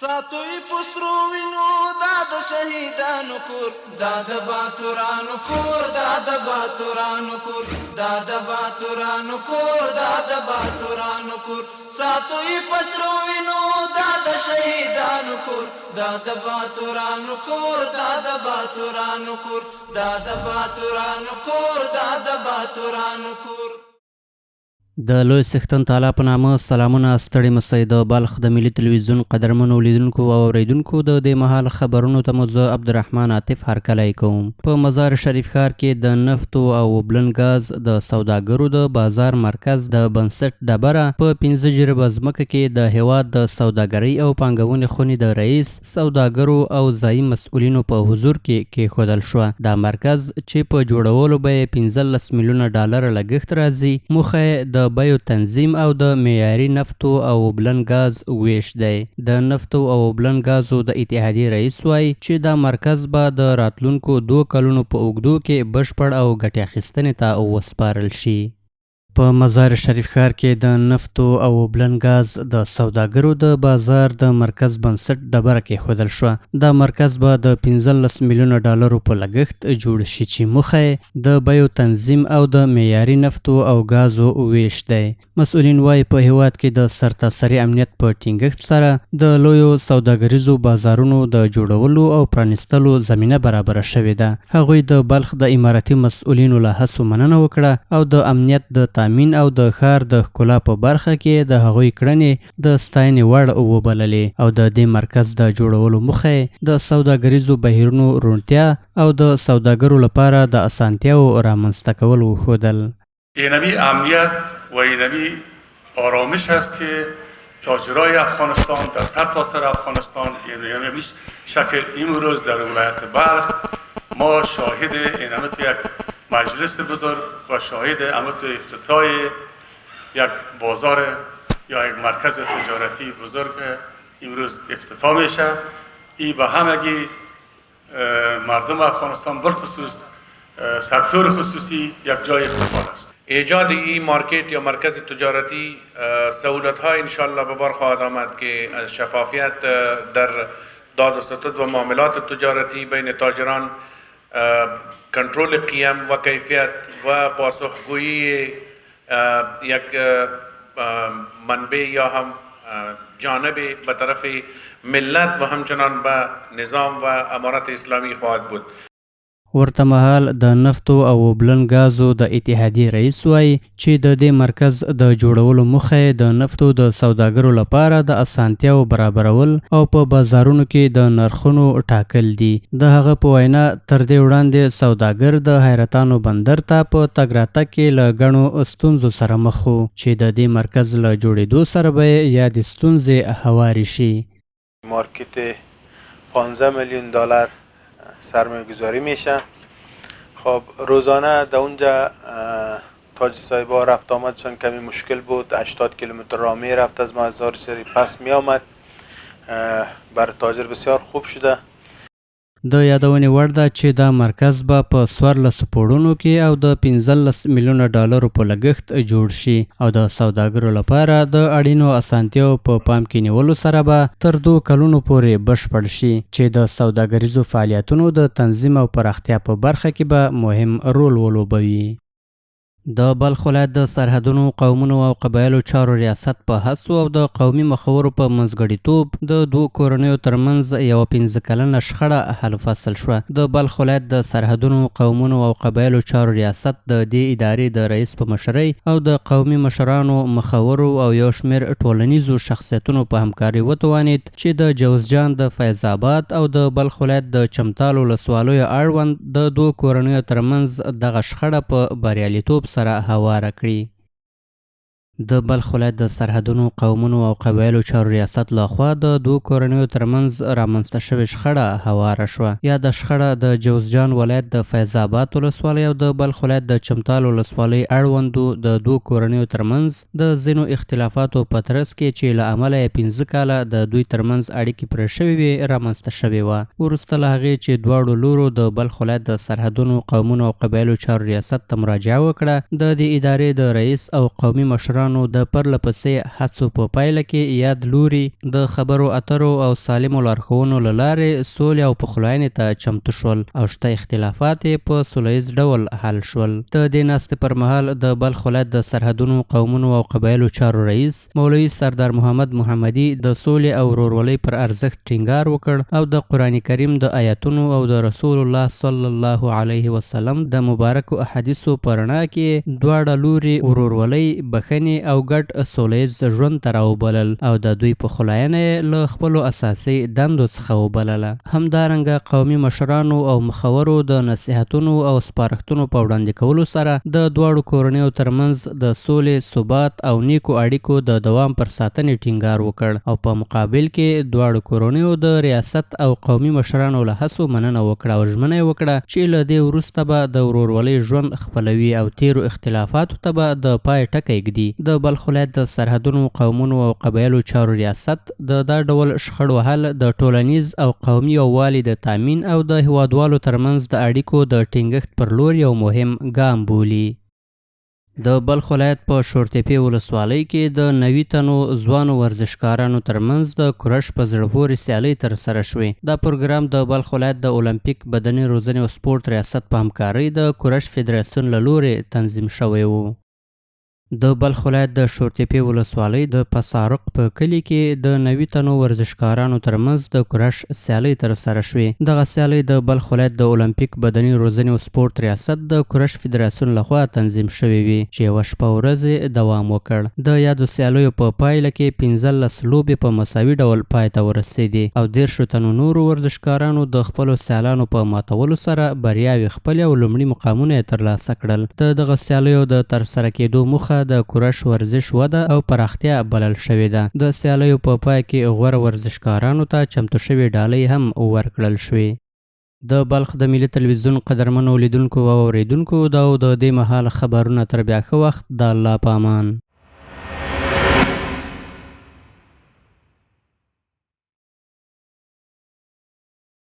ساتو یې په سرو وینو دا د شهیدانو کور، دا د باتورانو کور، دا د باتورانو کور، دا د باتورانو کور، دا د باتورانو کور. ساتو یې په سرو وینو دا د شهیدانو کور، دا د باتورانو کور، دا د باتورانو کور، دا د باتورانو کور، دا د باتورانو کور. د لوی څښتن تعالی په نامه سلامونه. ستړي مسئ د بلخ د ملي تلویزیون قدرمنو لیدونکو او اورېدونکو، د دې مهال خبرونو ته مو زه عبدالرحمن عاطف هرکلی کوم. په مزار شریف ښار کې د نفتو او اوبلن ګاز د سوداګرو د بازار مرکز د بنسټ ډبره په 5 جریبه ځمکه کې د هېواد د سوداګرۍ او پانګونې خونې د رئیس، سوداګرو او ځایي مسؤلینو په حضور کې کېښودل شوه. دا مرکز چې په جوړولو به یې 15 میلیونه ډالر لګښت راځي، موخه یې د بیو تنظیم او د معیاري نفتو او اوبلن ګاز ویش دی. د نفتو او اوبلن ګازو د اتحادیې رئیس وایي چې دا مرکز به د راتلونکو 2 کلونو په اوږدو کې بشپړ او ګټې اخیستنې ته وسپارل شي. په مزار شریف ښار کې د نفتو او اوبلن ګاز د سوداګرو د بازار د مرکز بنسټ ډبره کېښودل شوه. دا مرکز به د 15 میلیونه ډالرو په لګښت جوړ شي چې موخه یې د بیو تنظیم او د معیاري نفتو او ګازو ویش دی. مسؤلین وایي په هېواد کې د سرتاسري امنیت په ټینګښت سره د لویو سوداګریزو بازارونو د جوړولو او پرانیستلو زمینه برابره شوې ده. هغوی د بلخ د امارتي مسؤلینو له هڅو مننه وکړه او د امنیت د تامین او د ښار د ښکلا په برخه کې د هغوی کړنې د ستاینې وړ وبللې او د دې مرکز د جوړولو موخه یې د سوداګریزو بهیرونو روڼتیا او د سوداګرو لپاره د اسانتیاوو رامنځته کول وښودل. اینمی امنیت و اینمی آرامش است که تاجرای افغانستان در سرتاسر افغانستان اینمی شکل امروز در ولایت بلخ ما شاهد اینمت یک مجلس بزرگ و شاهد امت افتتاح یک بازار یا یک مرکز تجارتی بزرگ امروز افتتاح میشه. ای به همگی مردم افغانستان بالخصوص سکتور خصوصی یک جای افتخار است. ایجاد ای مارکت یا مرکز تجارتی سهولت ها انشالله به بار خواهد آمد که از شفافیت در داد و ستد و معاملات تجارتی بین تاجران، کنترل قیم و کیفیت و پاسخگویی یک منبع یا هم جانب به طرف ملت و همچنان به نظام و امارت اسلامی خواهد بود. ورته مهال د نفتو او اوبلن ګازو د اتحادیې رئیس وایي چې د دې مرکز د جوړولو موخه یې د نفتو د سوداګرو لپاره د اسانتیاوو برابرول او په بازارونو کې د نرخونو ټاکل دي. د هغه په وینا تر دې وړاندې سوداګر د حیرتانو بندر ته په تګ راتګ کې له ګڼو ستونزو سره مخ وو چې د دې مرکز له جوړېدو سره به یې یادې ستونزې هوارې شي. مارکت 15 میلیون دلار سرمایه گذاری میشه. خب روزانه در اونجا تاجر صاحبا رفت آمدشان کمی مشکل بود، 80 کیلومتر راه می رفت از مزار شریف پس می آمد. بر تاجر بسیار خوب شده. د یادونې وړ ده چې دا مرکز به په 14 پوړونو کې او د 15 میلیونه ډالرو په لګښت جوړ شي او د سوداګرو لپاره د اړینو اسانتیاو په پام کې نیولو سره به تر 2 کلونو پورې بشپړ شي چې د سوداګریزو فعالیتونو د تنظیم او پراختیا په برخه کې به مهم رول ولوبوي. د بلخ ولایت د سرحدونو، قومونو او قبایلو چارو ریاست په هڅو او د قومي مخورو په منځګړیتوب د 2 کورنیو ترمنځ یوه 5 کلنه شخړه حل فصل شوه. د بلخ ولایت د سرحدونو، قومونو او قبایلو چارو ریاست د دې ادارې د رئیس په مشرۍ او د قومي مشرانو، مخورو او یو شمېر ټولنیزو شخصیتونو په همکارۍ وتوانید چې د جوزجان د فیض آباد او د بلخ ولایت د چمتال ولسوالیو اړوند د 2 کورنیو ترمنځ دغه شخړه په بریالیتوب سره هواره کړي. د بلخ ولایت د سرحدونو، قومونو او قبایلو چارو ریاست لخوا د 2 کورنیو ترمنځ رامنځته شوې شخړه هواره شوه. یاده شخړه د جوزجان ولایت د فیض آباد ولسوالۍ او د بلخ ولایت د چمتال ولسوالۍ اړوندو د 2 کورنیو ترمنځ د ځینو اختلافاتو په ترڅ کې چې له امله یې 5 کاله د دوی ترمنځ اړیکې پرې شوې وې رامنځته شوې وه. وروسته له هغې چې دواړو لورو د بلخ ولایت د سرحدونو، قومونو او قبایلو چارو ریاست ته مراجعه وکړه، د دې ادارې د رئیس او قومي مشرانو مشرانو د پرله پسې هڅو په پایله کې یاد لوري د خبرو اترو او سالمو لارښوونو له لارې سولې او پخلاینې ته چمتو شول او شته اختلافات یې په سوله ییز ډول حل شول. د دې ناستې پر مهال د بلخ ولایت د سرحدونو، قومونو او قبایلو چارو رئیس مولوي سردار محمد محمدي د سولې او ورورولۍ پر ارزښت ټینګار وکړ او د قرآن کریم د آیتونو او د رسول الله صلی الله علیه وسلم د مبارکو احادیثو په رڼا کې دواړه لوري ورورولۍ، بښنې او ګډ سوله ییز ژوند ته راوبلل او د دوی پخلاینه یې له خپلو اساسي دندو څخه وبلله. همدارنګه قومي مشرانو او مخورو د نصیحتونو او سپارښتنو په وړاندې کولو سره د دواړو کورنیو ترمنځ د سولې، ثبات او نیکو اړیکو د دوام پر ساتنې ټینګار وکړ او په مقابل کې دواړو کورنیو د ریاست او قومي مشرانو له هڅو مننه وکړه او ژمنه یې وکړه چې له دې وروسته به د ورورولۍ ژوند خپلوي او تېرو اختلافاتو ته به د پای ټکی ږدي. د بلخ ولایت د سرحدونو، قومونو او قبایلو چارو ریاست د دا ډول شخړو حل د ټولنیز او قومي یووالي د تامین او د هېوادوالو ترمنځ د اړیکو د ټینګښت پر لور یو مهم ګام بولي. د بلخ ولایت په شورتېپې ولسوالۍ کې د 90 تنو ځوانو ورزشکارانو ترمنځ د کورش په زړه پورې سیالۍ ترسره شوې. دا پروګرام د بلخ ولایت د المپیک بدني روزنې او سپورت ریاست په همکارۍ د کورش فدراسیون له لورې تنظیم شوی و. د بلخ ولایت د شورتېپې ولسوالۍ د پسارق په کلي کې د 90 تنو ورزشکارانو ترمنځ د کورش سیالۍ ترسره شوې. دغه سیالۍ د بلخ ولایت د المپیک بدني روزنې او سپورت ریاست د کورش فدراسیون لخوا تنظیم شوې وې چې یوه شپه ورځ یې دوام وکړ. د یادو سیالیو په پایله کې 15 لوبې په مساوي ډول پای ته ورسېدې او 30 تنو نورو ورزشکارانو د خپلو سیالانو په ماتولو سره بریاوې خپلې او لومړي مقامونه یې ترلاسه کړل. د دغه سیالیو د ترسره کېدو موخه د کورش ورزش وده او پراختیا بلل شوې ده. د سیالیو په پای کې غوره ورزشکارانو ته چمتو شوې ډالۍ هم ورکړل شوې. د بلخ د ملي تلویزیون قدرمنو لیدونکو او اورېدونکو، دا او د دې مهال خبرونه. تر بیا ښه وخت، د الله په امان.